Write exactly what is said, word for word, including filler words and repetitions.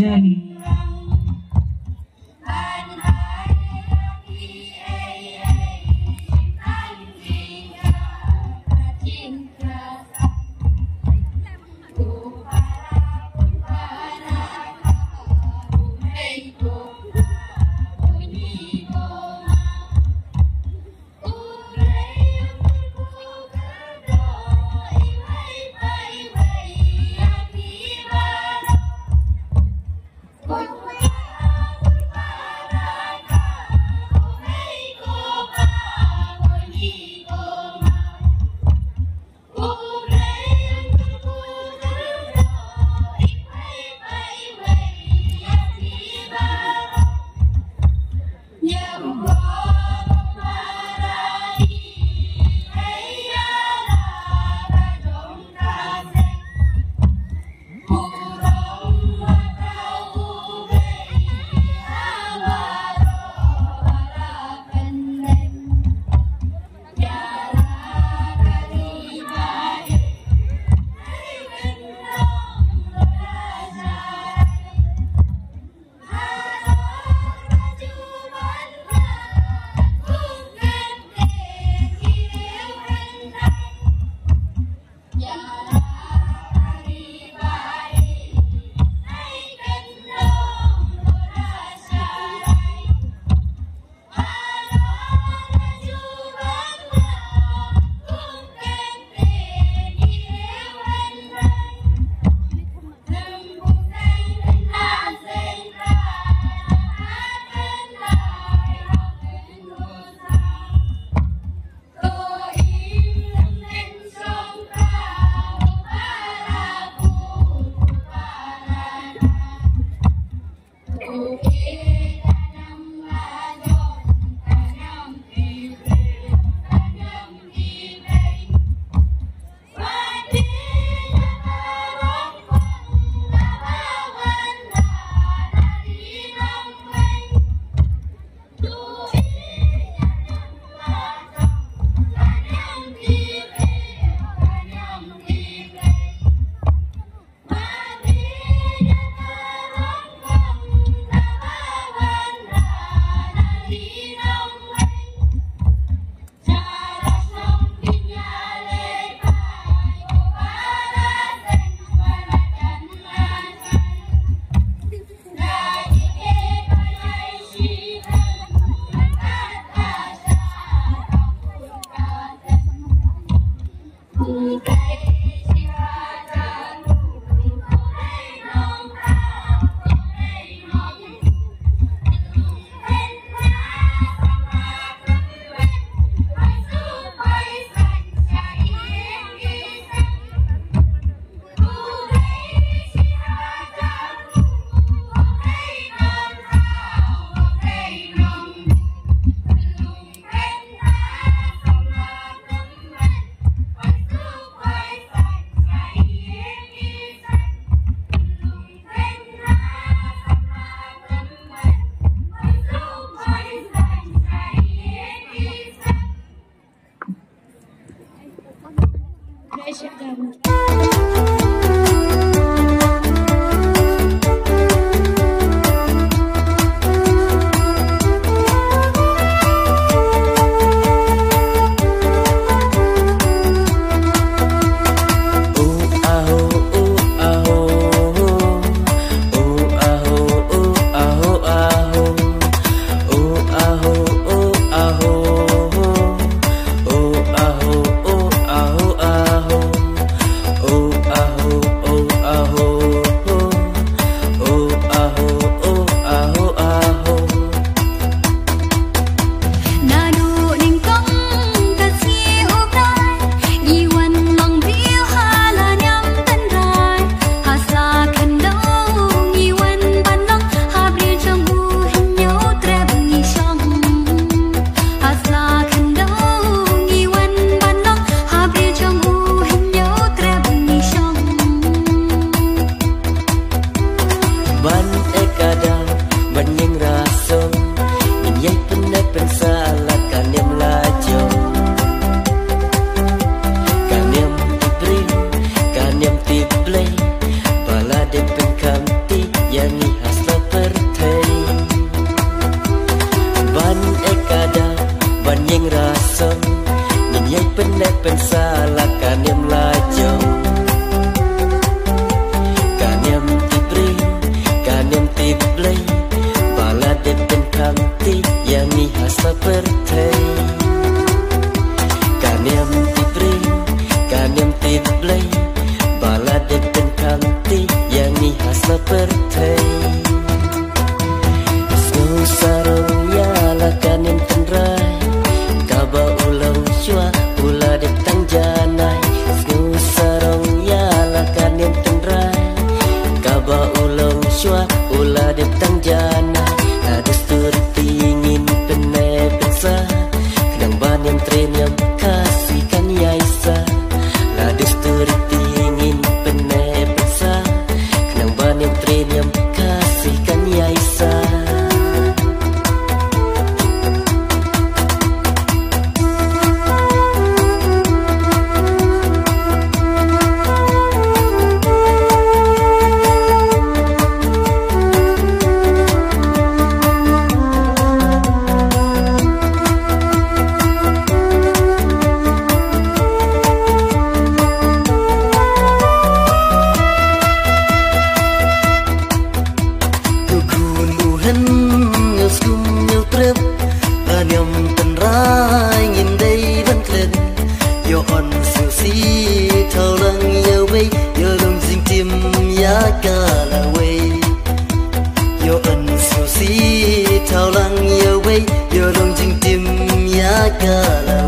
Jen. Ïai pyneh pynsa la ka niam la jong. Ka niam tip ri, ka niam tip blei. Ba la dep pynkham ti ïa ngi ha sa pyrthei. Ka niam tip ri, ka niam tip blei. Ba la dep pynkham ti ïa ngi ha sa pyrthei. Sngewsarong ïa la ka niam tynrai, kaba u long shuwa u la dep tang janai. Sngewsarong ïa la ka niam tynrai, kaba u long shuwa u la dep tang janai. La dustur ti ngin pyneh pynsa, khnang ba niam tre niam Khasi kan ïai sah. La dustur ti ngin pyneh pynsa, khnang ba niam tre niam Khasi kan ïai sah. Ko khun u hen, ngin skum ngin trep, la niam tynrai ngin dei ban klet. Ïoh yn sngewsih thaw lang ïa wei, ïoh long jingtim ïa ka lawei. Ïoh yn sngewsih thaw lang ïa wei, ïoh long jingtim ïa ka lawei.